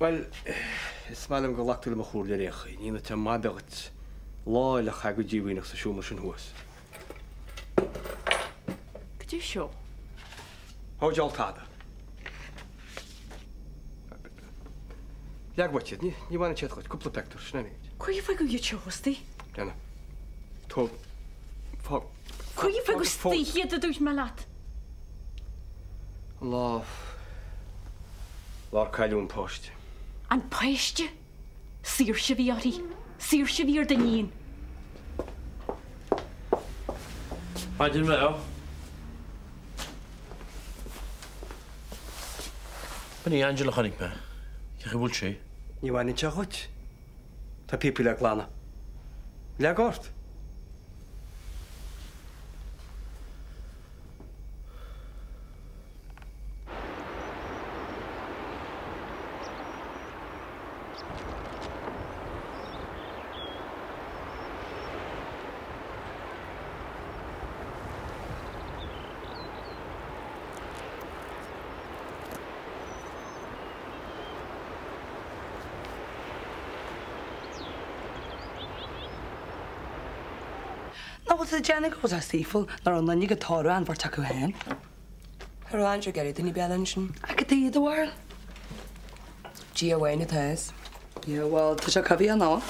Bhuel, is maith liom gur ghlac tú le mo chomhairle ar aon chaoi. Ní dhéanfaidh sé maith dhuit lá eile a chaitheamh go díomhaoineach sa seomra sin thuas. Cad é seo? Ó, diabhal tada. Leag uait iad. Ní bhaineann siad dhuit. Cúpla pictiúr, sin é an méid. Cad é faoi go iad seo istigh? Déanamh. Tóg. Fág. Cad é faoi go istigh iad a dúirt mé leat. An lá. Lá ar cailleadh an páiste. An páiste? Saoirse a bhí uirthi. Saoirse a bhí ar d'iníon. Maidin bhreá. B'in í Angela a chonaic mé. Cén chaoi a bhfuil sí? Ní bhaineann sé dhuit. Tá píopaí le glanadh. Leag ort. Nach bhfuil tú ag déanamh go bhfuil sé saoithiúil nach raibh aon duine ag tórramh an bheirt acu féin? Cha raibh Andrew ag iarraidh duine beag ansin. Ach cad é do bharúil? Dia amháin atá a fhios. Yeah, bhuel, tá sé coimhthíoch ná?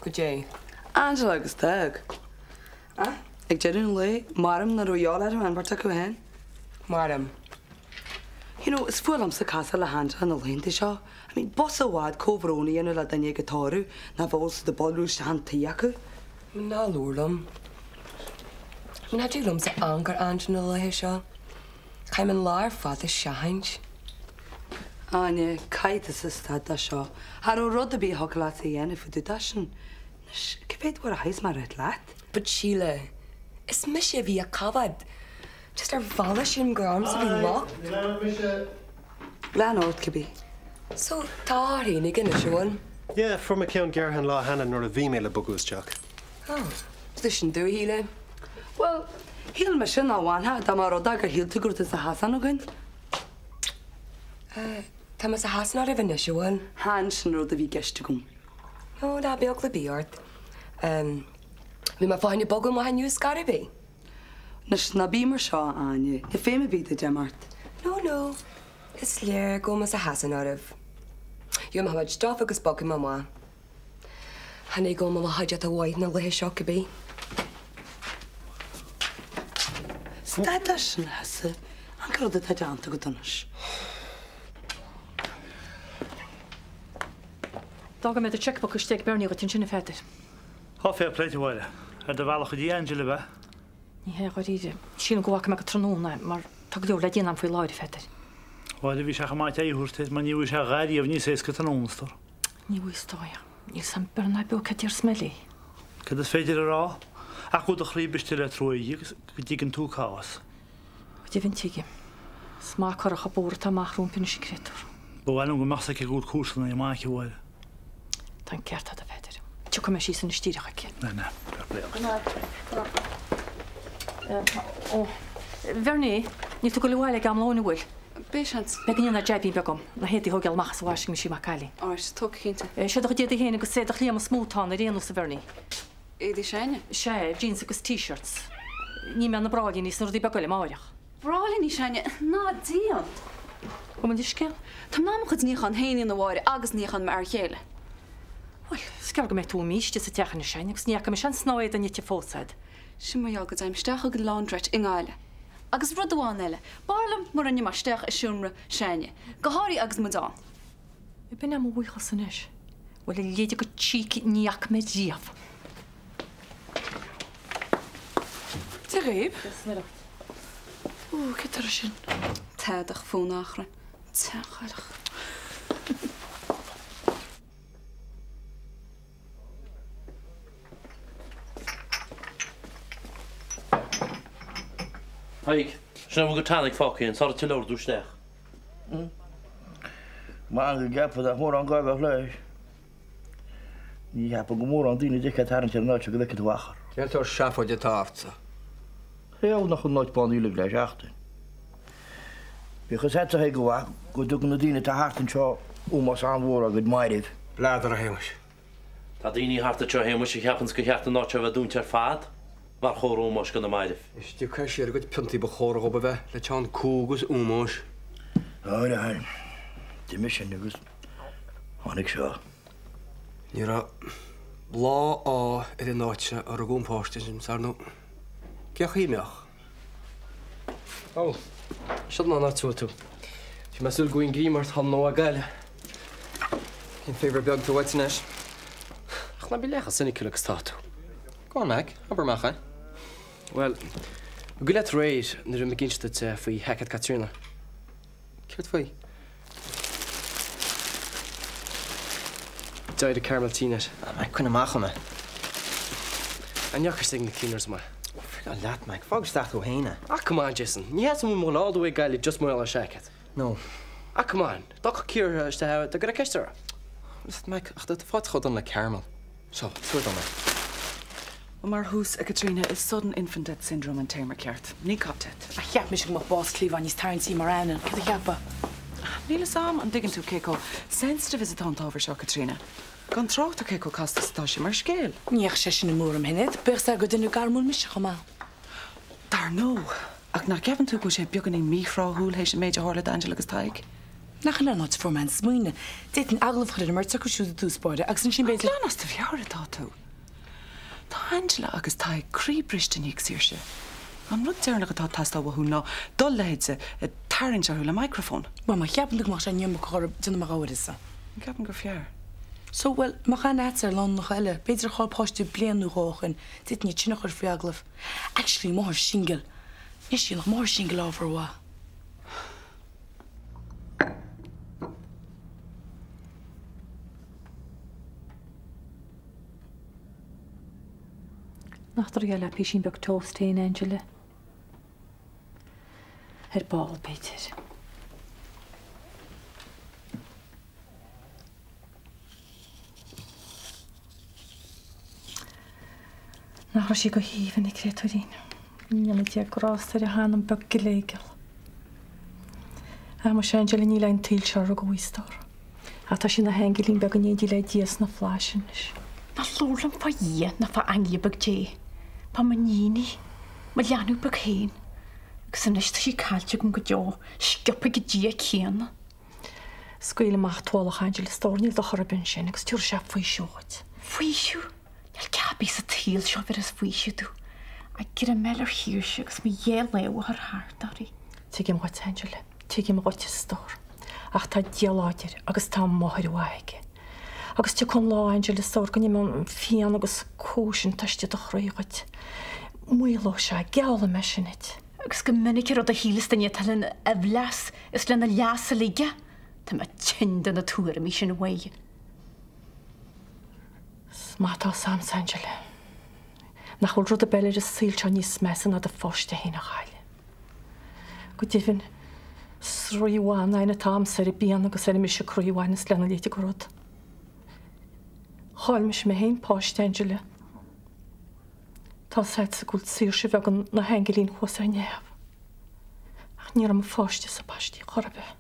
Goidé? Angela agus Tadhg. Ah, ag deireadh an lae, maram nach raibh a dhíobháil orthu an bheirt acu féin. Maram. You know, is fuath liomsa casadh le hAngela na laethanta seo. I mean, b'fhusa i bhfad comhbhrón a dhéanamh le duine ag an tórramh ná bheul siad ag bolgú isteach an tí acu. Ná labhair liom. I mean, cha dtig liomsa amharc ar Angela na laethe seo. Caithim an lá ar fad ag seachaint. Áine, caithfidh tusa stad de seo. Cha raibh rud ar bith a thiocfadh leatsa a dhéanamh fá dtaobh de sin. Anois, cé mhéad uair a chaithfeas mé a ráit leat? But Síle, is mise a bhí á coimhéad. Just ar bhealach sin gur ormsa a bhí locht. Ní leanfaidh mise. Lean ort, cibé. So, tá a féin aige anois, an bhfuil? Yeah, fuair mé ceann gearrtha an lá cheana nuair a bhí mé le bogadh isteach. Oh, so sin dú, a Shíle. Bhuel, shíl mise nach bhfanfá dá mba rud é gur shíl tú go raibh tú sa chasán againn. Eh, tá mé sa chasán oraibh anois, an bhfuil? Chan sin rud a bhí i gceist agam. No, ná bíodh eagla ar bith ort. Em, bhí mé fá choinne bogadh amach inniu ar scor ar bith. Anois, ná bí mar seo, a Áine. Níl feidhm ar bith duit imeacht. No, no. Is léir go bhfuil mé sa chasán oraibh. Gheobhaidh mé mo chuid stuff agus bogfaidh mé amach. Chan é go bhfuil mé mo chuideachta mhaith na laethe seo cibé. Stad leis sin, a thusa. An rud atá déanta agat anois. D'fhág mé do checkbook istigh ag Bernie dhuit ansin, a Pheadair. Á, fair play duit, a Mháire. Ar do bhealach go dtí Angela, ab ea? Ní hea, dháiríre. Sílim go bhfágfaidh mé go tráthnóna é, mar tá go leor le déanamh agam faoi láthair, a Pheadair. A Mháire, bhí sé chomh maith aghaidh a thabhairt air, mar ní bhfuair sé a dhath riamh níos éasca tráthnóna, is dóigh. Ní bhfuair, is dóigh. Níl 's a'm beag ná beo cad déarfas mé léi. Cad is féidir a rá? Ach go bhfuil do chroí briste le trua di agus go dtuigeann tú a cás. Go deimhin tuigim. Is maith corrach an bóthar atá amach róimpi anois an créatúr. Ba mhaith liom go mbeadh 's aici go bhfuil cúrsa na maic, a Mháire. Tá an ceart agat, a Pheadair. Tiocfaidh mé síos anois díreach chuici. Na, na. Fair play duit. Ó, Bhernie, níl tú ag dul abhaile ag am lóin, an bhfuil? Beidh seans. Beidh go ndéana jaibín beag dom, na héadaí a thógáil amach as an washing machine maith cailín. Alright, tógfaidh cinnte. Sé do chuid éadaí féin agus éadach Liam is mó atá ann ar aon nós, a Bhernie. Éadaí s'againne? Sea, jeans agus T-shirts. Nífidh mé na bráillíní is na rudaí beaga eile amáireach. Bráillíní s'againne? Ná déan! Gabh mo leithscéal. Táim in ann mo chuid níocháin féin a dhéanamh a Mháire agus níocháin m'fhear chéile. Bhuel, is gearr go mbeidh tú imithe istigh sa teach anois Áine agus ní fhaca mise aon snáth éadaí nite fós a'd. Sin mar gheall go dtéim isteach chuig an laundrette i nGaillimh. Agus rud amháin eile, b'fhearr liom mura ndéanfá isteach i seomra s'againne, go háirithe agus muid ann. B'in é mo bhuíochas anois. Bhuel, a leithéid de cheek ní fhaca mé riamh. Dia dhaoibh. Dia 's Muire dhuit. Ó, cé tar sin? Tadhg fón achrann. Tseanchailleach. Tadhg, sin é a bhfuil de tonic fágtha againn, sara tuilleadh ordú isteach. Maith go gceapfá nach mórán gá a bheith leis. Ní cheapaim go mórán daoine a d'fheicfeá tarraingt ar an áit seo go bhfeicfidh tú achar. Cén sórt seafóid atá ortsa? Théadh nach an áit bán uilig le seachtain. Bíodh fhios a'dsa go mhaith go dtugann na daoine atá thart anseo Ómós an-mhór á gcuid mairbh. Bladar, a Shéamais. Tá daoine thart anseo, a Shéamais, a cheapanns gur cheart an áit seo a bheith dúnta ar fad mar chomhartha ómóis do na mairbh. Is tiocfaidh siar a gcuid piontaí ba chóra dhób a bheith le teann cumha agus ómóis. Á, d'imigh sin agus tháinig seo. Ní raibh lá ádh ar an áit seo a rugadh an páiste sin, 's ar ndóigh, cén chaoi a mbeadh? Ó, seo an áit a bhfuil tú. Bhí mé ag súil go bhfaighinn greim ort thall nó ag Gaillimh. Cén favour beag atá uait anois? Ach ná bí leath chomh soiniciúil agus atá tú. Go on, Mac, abair amach é. Bhuel, an gcuimhin leat aréir nuair a bhí mé ag inse duit faoi sheaicéad Caitríona? Céard faoi? D'éirigh caramel tea net. Ah, Mac, coinnigh amach uaim é. An ndeachaigh tú ag na cleaners amuigh? Frigáil leat, Mac. Fág isteach tú féin é. Ah, come on, Jason. Ní sheasfainn mo lá do ag Gaillimh just mar gheall ar seaicéad. No. Ah, come on. Dá gcuirfeadh Ciara isteach é, dá gcuirfeadh ceist uirthi. Listen, Mac, ach tá fáilte chomh dona le caramel. Seo, tabhair dom é. Bhuel, mar thús, a Chaitríona, is sudden infant death syndrome an téarma ceart, ní cot death. Ach cheap mise go mbeadh bás cliabháin níos tarraingtí mar ainm, céard a cheapfá? Níl fhios a'm an dtuigeann tú cé chomh sensitive is atá an t-ábhar seo, a Chaitríona. Gan trácht ar cé chomh casta is atá sé mar scéal. Ní bheadh sé sin i m'thuairim féin, bíodh is gur duine gairmiúil mise chomh maith. Dar ndóigh. Ach nach gceapann tú go bhfuil sé beagáinín míthráthúil théis an méid a tharla d'Angela agus Tadhg? Nach in an áit a fuair mé an smaoineamh. D'fhéadfainn agallamh a chur ar an mbeirt acu siúd i dtús báire agus ansin b'fhéidir. Glan as do mheabhair atá tú. Tá Angela agus Tadhg croíbhriste i ndiaidh Saoirse. An rud deireanach atá ag teastáil uathu ná do leithéidse ag tarraingt orthu le micreafón. Bhuel, má cheapann tú go mbeadh sé an iomarca orthu, déanfaidh mé dhá uireasa. Ceapaim gur fearr. So, bhuel, má chaith Nats ar lánúineacha eile, b'fhéidir a chaill páiste bliain nó dhó ó shin, d'fhéadfainn iad sin a chur faoi agallamh. Actually, máthair singil. Anois, dhéanfadh máthair singil ábhar mhaith. Nach dtabharfá leat písín beag toast féin, Angela? Ar ball, b'fhéidir. Nach raibh sí go haoibhinn, an créatúirín. Go ndéana Dia grásta ar a hanam beag gléigeal. Ah, muise Angela, ní le an tsaol seo a rugadh í, a stór. Ach tá sí ina haingilín beag in éindí le Dia sna flaithis anois. Ná labhair liom fá Dhia ná fá aingeal beag Dé. Ba m'iníon í, mo leanbh beag féin. Agus anois tá sí caillte agam go deo, sciobtha ag an Dia céanna. Scaoil amach t'ualach, Angela, a stór, níl dochar ar bith ansin agus tabharfaidh sé faoiseamh dhuit. Faoiseamh? Níl a dhath ar bith sa tsaol seo a bhéarfas faoiseamh domh ach greim a fháil ar Shaoirse agus mo dhá lámh a chur thart uirthi. Tuigim dhuit, Angela, tuigim dhuit, a stór. Ach tá Dia láidir agus tá máthair mhaith aige. Agus tiocfaidh an lá, Angela, a stór, go n-imeoidh an phian agus cumha sin atá istigh i do chroí dhuit. Maolóidh sé, geallaim é sin duit. Agus go minic an rud a shíleas duine atá lena aimhleas is lena leas uilig é. Tá mé tinn de na tuairimí sin uaidh. Is maith atá 's a'msa, Angela, nach bhfuil rud ar bith eile ar an saol seo níos measa ná do pháiste féin a chailleadh. Go deimhin, is rímhaith an aithne atá a'msa ar an bpian agus ar an mbriseadh croí a bhaineas lena leithéid de rud. Chaill mise mé féin páiste, Angela. Tá 's a'dsa go bhfuil Saoirse bheag ina haingilín thuas ar neamh. Ach ní raibh mo pháiste-sa baistí chor ar bith.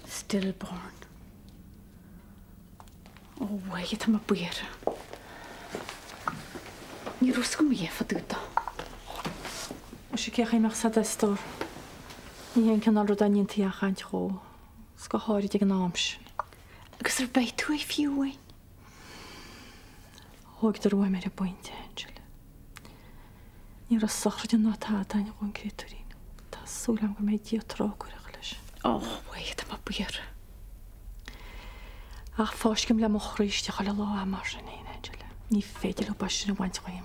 Stillborn. Ó mhuire, tá mé buartha. Ní raibh 'fhios agam a dhath fá dtaobh dó. Muise cén chaoi a mbeadh 's a'd a stór. Ní hé an cineál ruda a ndéantaí athchaint dhó, 's go háirid ag an am sin. Agus ar bheidh tú é fiú amháin? Thógadar uaim ar an bpointe, Angela. Ní raibh sochraid ann ná tada ann dhon créatúirín. Tá súil agam go mbeidh Dia trócaireach leis. Ó, mhuire, tá mé buartha. Ach fáiscim le mo chroí istigh chuile lá é mar sin fhéin, Angela. Ní féidir leo é sin a bhaint dhíom.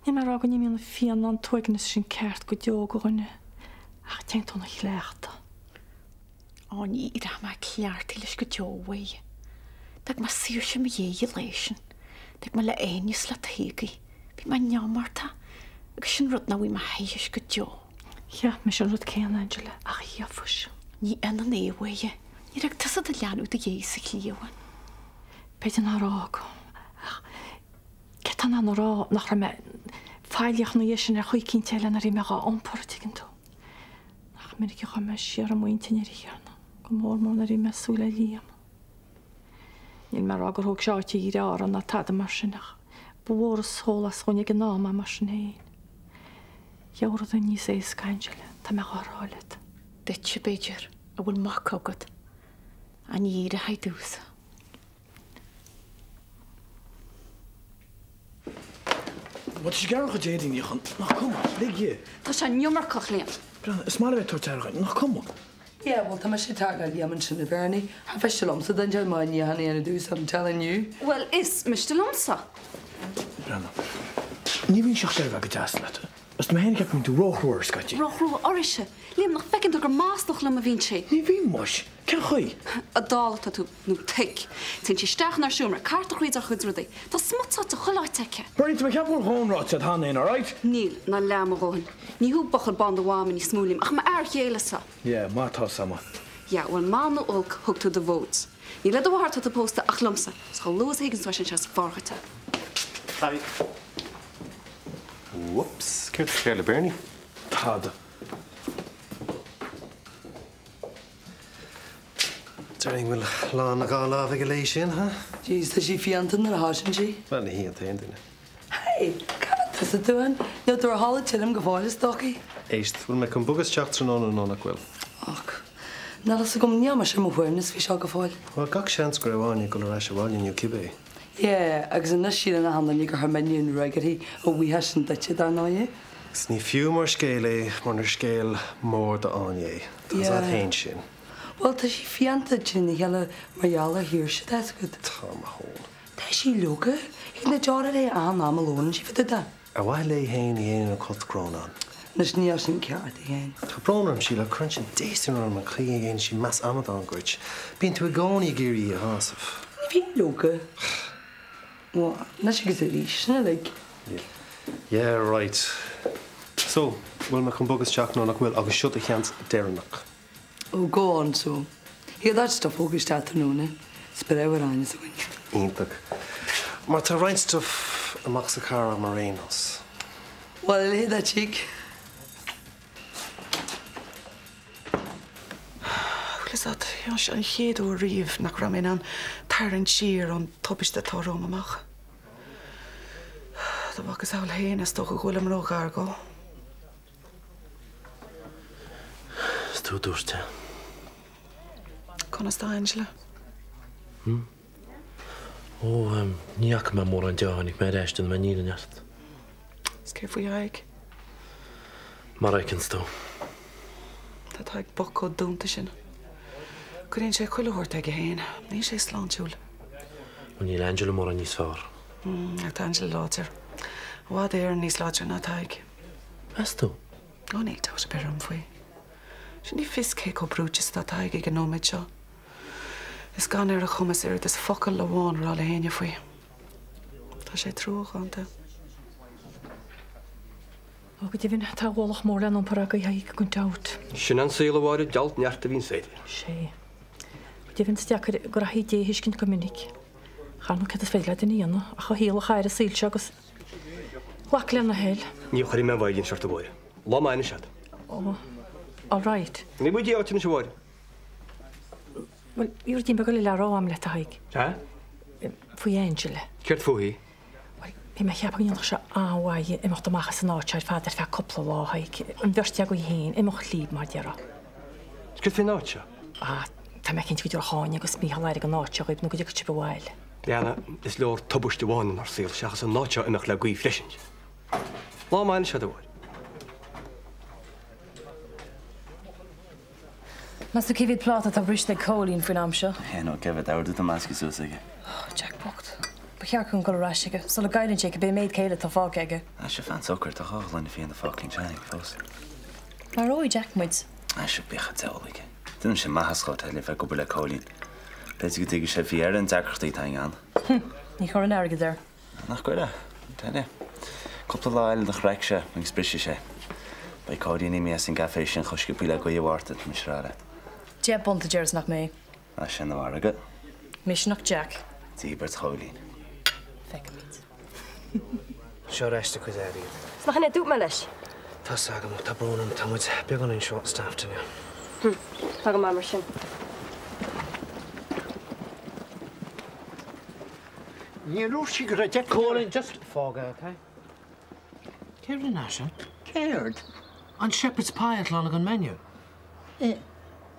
Níl mé ag rá go n-imíonn an phian ná an t-uaigneas sin ceart go deo go dhuine, ach téann tú ina chleachtadh. Ó, ní rachaidh mé cleachtaithe leis go deo, a Mhuire. D'fhág mé Saoirse i mo dhiaidh an lae sin. D'fhág mé le Áine is le Tadhg í. Bhí mé neamhartach agus sin rud nach bhfaighidh mé thairis go deo. Cheap mise an rud céanna, Angela, ach gheofais. Ní ionann é, a Mháire. Níor fhág tusa do leanbh i do dhiaidh sa chliabhán. B'fhéidir nár fhág, ach céard tá in ann a rá nach raibh mé faillíoch ina dhiaidh sin ar chaoi eicínt eile nuair a bhí mé dhá iompar, an dtuigeann tú. Nach minic a chuir mé siar i m'intinn ar an chéanna, go mór mór nuair a bhí mé ag súil le Liam. Níl mé ag rá gur thóg sé áit a dhearthára ná tada mar sin ach ba mhór an sólás dhúinn ag an am é mar sin féin. Gheobhaidh rudaí níos éasca, Angela, tá mé dhá rá leat. Duitse, b'fhéidir, a bhfuil mac agat, ach ní éireoidh domhsa. Má tá sí ag gearán a chuid éadaí a níochán, nach cuma, lig di. Tá sé an-iomarcach, Liam. Breathnaigh, is maith liom é ag tabhairt aire dhuit, nach cuma. Yeah, bhuel, tá mise ag tógáil Liam ansin, a Bhernie. Cha mhiste liomsa duine déanamh maith níocháin a dhéanamh domhsa, I'm telling you. Bhuel, is miste liomsa. Breathnaigh, ní bhíonn sí ach ag iarraidh a bheith go deas leat. Is tá mé féin ag ceapadh go mbíonn tú róchrua uirthi scaití. Róchrua uirthise? Liam, nach bhfeiceann tú gur maslach liom a bhíonn sí? Ní bhím, muis. Cén chaoi? A dall atá tú, nó toic. Téann sí isteach inár seomra, ag cartadh thríd ár chuid rudaí. Tá smut sáite chuile áit aici. Bernie, tá mé ag ceapadh go bhfuil a dhóthain ráite agat cheana féin, alright? Níl, ná leath mo dhóthain. Ní thú buachaill bán do mhama níos mó, Liam, ach m'fhear chéile-sa. Yeah, má tá 's agam. Yeah, bhuel, maith nó olc, thug tú do mhóid. Ní le do mháthair atá tú pósta ach liomsa. Is chomh luath is a thigeann tú as anseo is fearr dhuit é. Hi. Whoops, céard tá cearr le Bernie? Tada. Déarfainn go bhfuil lán a dhá lámh aige léi sin, ha? Jeez, tá sí fiánta nuair a thosaíonn sí. Bhuel, ní hí an t-aon duine. Hey, cá bhfuil tusa Dúin? Níl tú ar thalamh tirim go fóill is dóichí. Éist, bhfuil mé chun bogadh isteach tráthnóna nó nach bhfuil? Och, níl fhios agam, níl mise ar mo shuaimhneas faoi seo go fóill. Bhuel, gach seans go raibh Áine ag dul ar ais abhaile inniu cibé. Yeah, agus anois síleann achan duine gur chuir muidne an ruaig uirthi, a bhuíochas sin duitse, dar ndóigh. Agus ní fiú mar scéal é munar scéal mór d'Áine é. Tá 's agat féin sin. Bhuel, tá sí fiánta trína chéile mar gheall ar Shaoirse, tá 'fhios agat. Tá mo thóin. Tá sí leoga. Thig na deora léi achan am a labhrann sí fá dtaobh de. Ar mhaithe léi féin a dhéanann an cat crónán. Anois níl sin ceart, a Sheáin. Tá brón orm, Síle, cuireann sé déistin orm an chaoi a ndéanann sí meas amadán dhuit. Bíonn tú i gcónaí ag iarraidh í a shásamh. Ní bhím leoga. Bhuel, anois agus arís, sin uilig. Yeah, right. So, bhfuil mé chun bogadh isteach nó nach bhfuil agus seo do sheans deireanach. Oh, go on so. Thig leat stuff a thógáil isteach tráthnóna. Is breá ar Áine s'againne. Iontach. Mar tá roinnt stuff amach sa charr agam ar aon nós. Bhuel, a leithéid de cheek. Bhfuil fhios agat, seo an chéad uair riamh nach raibh mé in ann tarraingt siar ón tubaiste atá romham amach. Dá mhacasamhail féin, is dócha go bhfuilim róghar dhó. Is tú a dúirt é. Conas tá Angela? Hm? Ó, ní fhaca mé mórán di ó tháinig mé ar ais, déanfaidh mé an fhírinne ort. Is céard faoi Thadhg? Mar a fheiceanns tú. Tá Tadhg bocht chomh dúnta sin. Coinníonn sé chuile shórt aige féin. Níl sé sláintiúil. Bhuel, níl Angela mórán níos fearr. Ach tá Angela láidir. I bhfad Éireann níos láidre ná Tadhg. Meas tú? Ó, níl dabht ar bith orm faoi. Sea, ní fios cé chomh brúite is atá Tadhg ag an nóiméad seo. Is gan ar a chumas oiread is focal amháin a rá le héinne faoi. Tá sé truacánta. Ó, go deimhin, tá ualach mór le n-iompar agaibh, a Thaidhg, gan dabht. Sin an saol, a Mháire, deallt neart a bhíonn saor. Sé. Go deimhin, is deacair graithí Dé a thuiscint go minic. Ach ar ndóigh céard is féidir le duine a dhéanamh ach a shaol a chaitheamh ar an saol seo agus glacadh lena thoil. Ní chuirfidh mé an mhaighdean ort, a Mháire. Lá maith anois agat. Ó, all right. Ní bhfuil Dia duit anois, a Mháire. Bhuel, bhí ruidín beag eile le rá a'm leat, a Thaidhg. Sea? Faoi Angela. Céard fúithi? Bhuel, bhí mé a cheapadh go ndéanfadh sé an-mhaith imeacht amach as an áit seo ar fad ar feadh cúpla lá, a Thaidhg. An bheirt agaibh féin, imeacht libh, mar déarfá. Is céard faoin áit seo? Ah, tá mé cinnte go dtabharfadh Áine agus Mícheál aire don áit seo dhaoibh nó go dtiocfaidh sibh abhaile. Leanna, is leor tubaiste amháin inár saol seachas an áit seo imeacht le gaoth freisin. Lá maith anois agat, a Mháire. Meas tú cé mhéad pláta atá briste ag Cóilín faoin am seo? Nó cé mhéad ordú atá measctha suas aige? Oh, Jack bocht. Ba cheart dúinn dul ar ais chuige sula gcailleann sé cibé méid céille atá fágtha aige. Ah, sure fan socair, tá dhá ghloine fíona fágtha ansin aige fós. Maróidh Jack muid. Ah, sure bíodh an diabhal aige. Déanann sé maitheas dhó, tá le bheith ag obair le Cóilín. B'fhéidir go dtuigfidh sé faoi dheireadh an deacrachtaí atá againn ann. Ní chuirfinn airgead air. Nach gcuirfeá? Tell you. Cúpla lá eile de chraic seo agus brisfidh sé. Beidh Cóilín imithe as an gcaifé sin chomh sciobthaí le gaoth Mhárta, tá mise a rá leat. £10 a déarfas nach mbeidh. Ná sin a mhargadh. Mise nach Jack. Díbirt Chóilín. Feicfimid. Seo ar ais do chuid airgid. Is nach in é a dúirt mé leis? Tá's agam, tá brón orm, tá muid beagáinín short staffed inniu. Hm, tá go maith mar sin. Níor dhúirt sí go raibh deich Cóilín, just fág é, ok? Cé rinne é sin? Céard? An shepherd's pie atá lán an menu. Eh,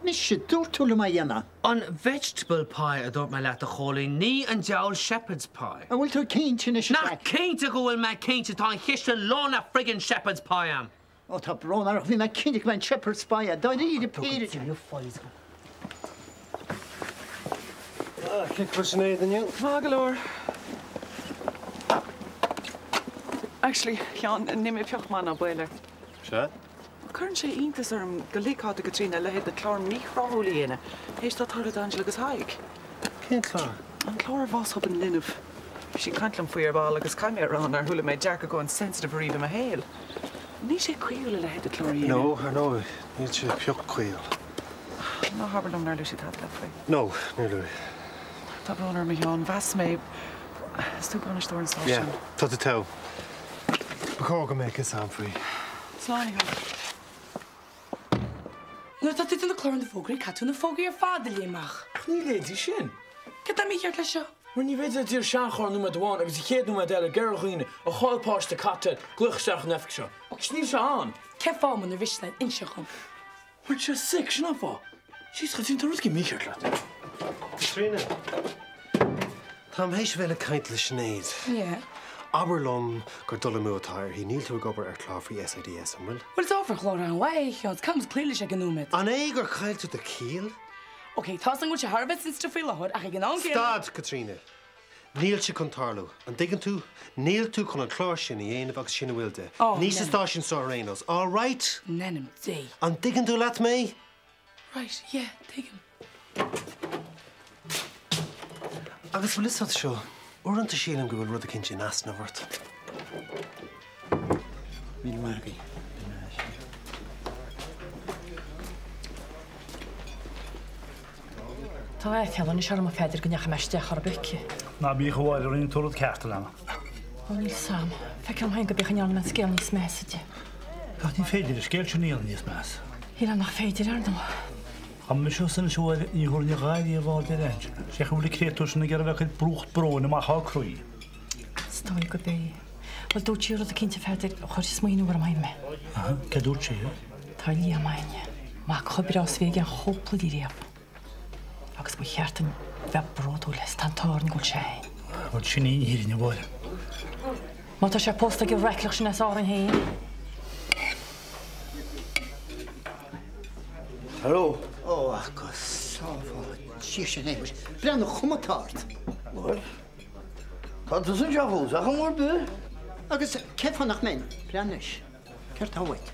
mise, dúirt tú liom é a dhéanamh. An vegetable pie a dúirt mé leat, a Chóilín, ní an diabhal shepherd's pie. An bhfuil tú cinnte anois, a Nach Jack? cinnte go bhfuil mé cinnte, tá an chistin lán le friggin shepherd's pie a'm. Ó, tá brón orm, bhí mé cinnte go mbeadh an shepherd's pie a'd, dáiríre píre, Jack. Cén chaoi a bhfuil Sinéad inniu? Maith go leor. Actually, Sheáin, níl mé pioc maith ná baol air. Sea? Cuireann sé iontas orm go ligfeá do Chaitríona a leithéid de chlár míthráthúil a dhéanamh, théis dá tarlú d'Angela agus Tadhg. Cén clár? An clár ar bhás thobann linbh. Bhí sí ag caint liom faoi ar ball agus caithfidh mé a rá nár chuala mé dearcadh chomh insensitive ariamh i mo shaol. Níl sé caoithiúil a leithéid de chlár a dhéanamh. No, ar ndóigh, níl sé pioc caoithiúil. Ná habair liom nár luaigh sí tada leat faoi. No, níor luaigh. Tá brón orm a Sheáin, mheas mé, is tú bainisteoir an stáisiúin. Yeah, tá tú togha. Ba chóir go mbeadh fhios a'm faoi. Slán, a Sheáin. Nuair atá tú ag déanamh clár na bhfógraí, caithfidh tú na fógraí ar fad a léamh amach. Ach ní léití sin. Cad tá mícheart leis seo? Mar ní féidir leat iarraidh seanchlár nóiméad amháin agus an chéad nóiméad eile ag iarraidh ar dhaoine a chaill páiste caite glaoch isteach an oifig seo. Agus níl sé ann. Cén fáth munar mhiste leat inse dhom? Mar tá sé sick, sin an fáth. Jeez, Caitríona, tá rud éigin mícheart leat. Caitríona, táim théis a bheith ag caint le Sinéad. Yeah. Abair liom gur dul amú atá uirthi. Níl tú ag obair ar chlár faoi SIDS, an bhfuil? Bhuel, is ábhar clár an-mhaith é, a Sheáin, caithfidh muid cloí leis ag an nóiméad. An é gur chaill tú do chiall? Ok, tá's agam go bhfuil sé thar a bheith sensitive faoi láthair, ach ag an am céanna. Stad, Caitríona! Níl sé chun tarlú. An dtuigeann tú? Níl tú chun an clár sin a dhéanamh agus sin a bhfuil de. Oh, Ní sa stáisiún seo ar aon nós. All right? In ainm Dé. An dtuigeann tú leat mé? Right, yeah, tuigim. Agus bhfuil fhios agat seo, uaireanta sílim go bhfuil rud eicínt in easnamh ort. Míle maith agaibh. Tá aiféala anois orm a Pheadair go ndeachaigh mé isteach orthu aici. Ná bíodh a Mháire, rinne tú rud ceart, a leanbh. Ó níl 's a'm. Feictear dom féin go b'fhéidir go ndearna mé an scéal níos measa de. Ach ní féidir an scéal sin a dhéanamh níos measa. Shílfeá nach féidir, ar ndóigh. Dá mba mise thusa anois a Mháire, ní thabharfainn a dhath riamh aird ar Angela. Sé go bhfuil an créatúr sin ag iarraidh a bheith ag cur brúcht bróin amach á croí. Is dóigh gurb é. Bhuel, dúirt sí rud eicínt a Pheadair a chuir ag smaoineamh orm féin mé. Aha, céard dúirt sí? Tá Liam a'inne. Mac chomh breá is a bhí ag aon chúpla riamh. Agus ba cheart dúinn bheith bródúil as. Tá an t-ádh orainn go bhfuil sé a'inn. Bhuel, sin í an fhírinne, a Mháire. Má tá sé pósta ag an bhfraicleach sin as Árainn féin. Hello. Ó, ach go sábhála Dia sinn a Shéamuis. Breathnaigh an chuma atá ort. Bhuel, tá tusa anseo fós, ach an bhfuil bith? Agus cén fáth nach mbeinn? Breathnaigh anois. Céard tá uait?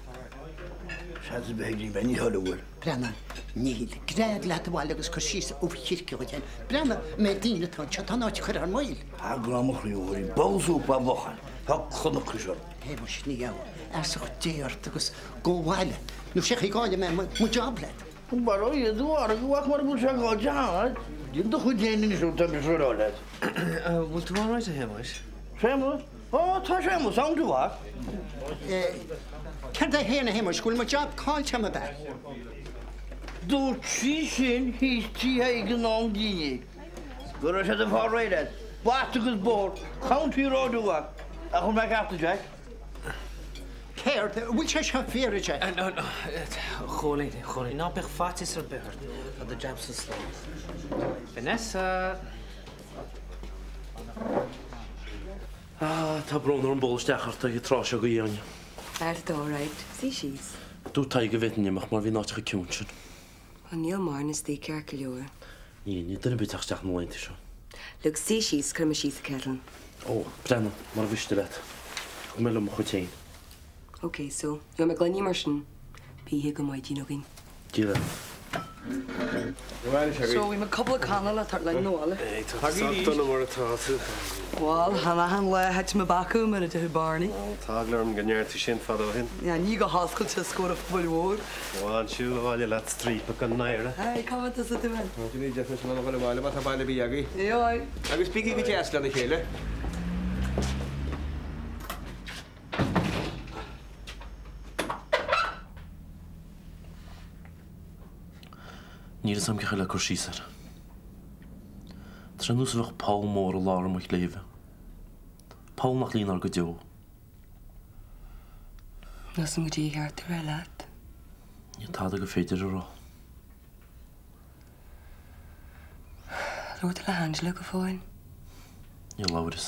Seans ar bith ag Jim, ní thoil a bhfuil. Breathnaigh, níl. Gread leat abhaile agus cuir síos ubh chirce dhuit féin. Breathnaigh an méid daoine atá anseo, tá an áit curtha thar maoil. Tá grá mo chroí uair, ball súp a bhuachaill, tá cnoc is orm. A Shéamuis, ní hea. Feasacht Dé ort agus gabh abhaile, nó sé chaoi go gcaillfidh mé mo job leat. Bail ó Dhia do bharr go bhfaca mar a bhfuil sé dhá dteanga. Déan do chuid féin anois nó tá mise ag rá leat. Bhfuil tú alright a Shéamuis? Séamus? Ó, tá Séamus ann de bharr. Céard é féin a Shéamuis, go bhfuil mo job caillte agam ab ea? Dúirt sí sin thíos tí Thaidhg in am dinnéir go raibh siad ag fáil réidh leat. Bata agus bóthar, County Road a mhac. Ach bhfuil mé ceart a Jack? Céard? An bhfuil sé seo fíor, a Jack? No, no, a Chóilín, a Chóilín, ná bíodh faitíos ar bith ort. Tá do jabsa slán. Vanessa! Ah, tá brón orm bualadh isteach ort ag an tráth seo de Áine. Tá alright. Suigh síos. Dúirt Tadhg go bhféadfainn imeacht mar bhí an áit chomh ciúin sin. Ó níl mórán istigh ceart go leor. Níl, níl duine ar bith ag teacht isteach na laethanta seo. Look, suigh síos, cuirfidh mé síos an kettle. Ó, breathnaigh, mura mhiste leat. Thug mé liom mo chuid féin. Ok, so, gheobhaidh mé gloiní mar sin. Bíodh go maidin againn. Dia leat. So, bhí mé cúpla canna le tabhairt linn abhaile. Tá tú sách dona mar atá tú. Bhuel, chan achan lá a thit mo bacadh mar a déarfadh Barney. Tá eagla orm go ndearna tú sin fada ó shin. Yeah, ní go hoscailte os comhair an phobail mhóir. Go on, siúl abhaile leat striapach gan náire. Hey, cá bhfuil tusa tú féin? Ní deifir sin a dhul abhaile má tá baile ar bith agaibh. Aye. Agus bígí go deas lena chéile. Níl fhios a'm cén chaoi le cur síos air. Tá sé ar nós a bheadh poll mór i lár mo chléibhe. Poll nach líonfar go deo. Níl fhios a'm goidé ba cheart a rá leat. Níl tada gur féidir a rá. Labhair tú le hAngela go fóill? Níor labhras.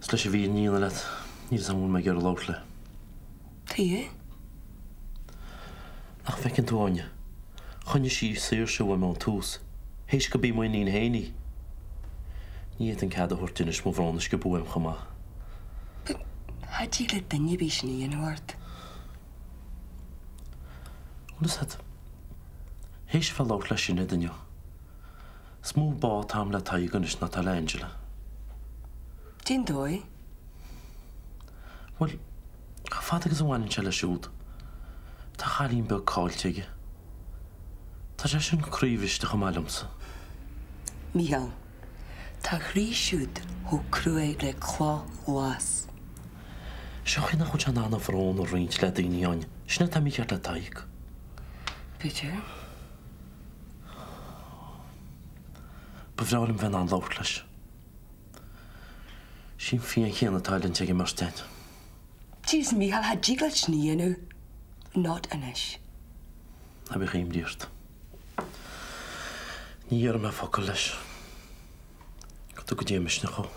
Is leis an bhfírinne a dhéanamh leat, níl fhios a'm an bhfuil mé ag iarraidh labhairt léi. Tuige? Nach bhfeiceann tú, Áine? Choinnigh sí saoirse uaim ón tús, théis gurb í m'iníon féin í. Ní fhéadfainn cead a thabhairt di anois mo bhrón a sciobadh uaim chomh maith. But cha dtig le duine ar bith sin a dhéanamh ort. Bhfuil fhios a'd, théis a bheith ag labhairt le Sinéad inniu, is mó bá atá a'm le Tadhg anois ná atá le Angela. Cén dóigh? Bhuel, chomh fada agus a bhaineann sé leis siúd, tá a chailín beag caillte aige. Tá sé sin croíbhriste chomh maith liomsa. Mícheál, tá a chroí siúd chomh cruaidh le cloch ghlas. Seo chaoi nach bhfuil sé in ann a bhrón a roinnt le daoine, Áine. Sin atá mícheart le Tadhg. B'fhéidir. Ba bhreá liom bheith in ann labhairt leis. Sí an phian chéanna atá oiliúint ag an mbeirt againn. Jeez, Mícheál, cha dtig leat sin a dhéanamh. Not anois. Ná bíodh imní ort. Ní dhéarfaidh mé focal leis. Go dtuga Dia misneach dhó.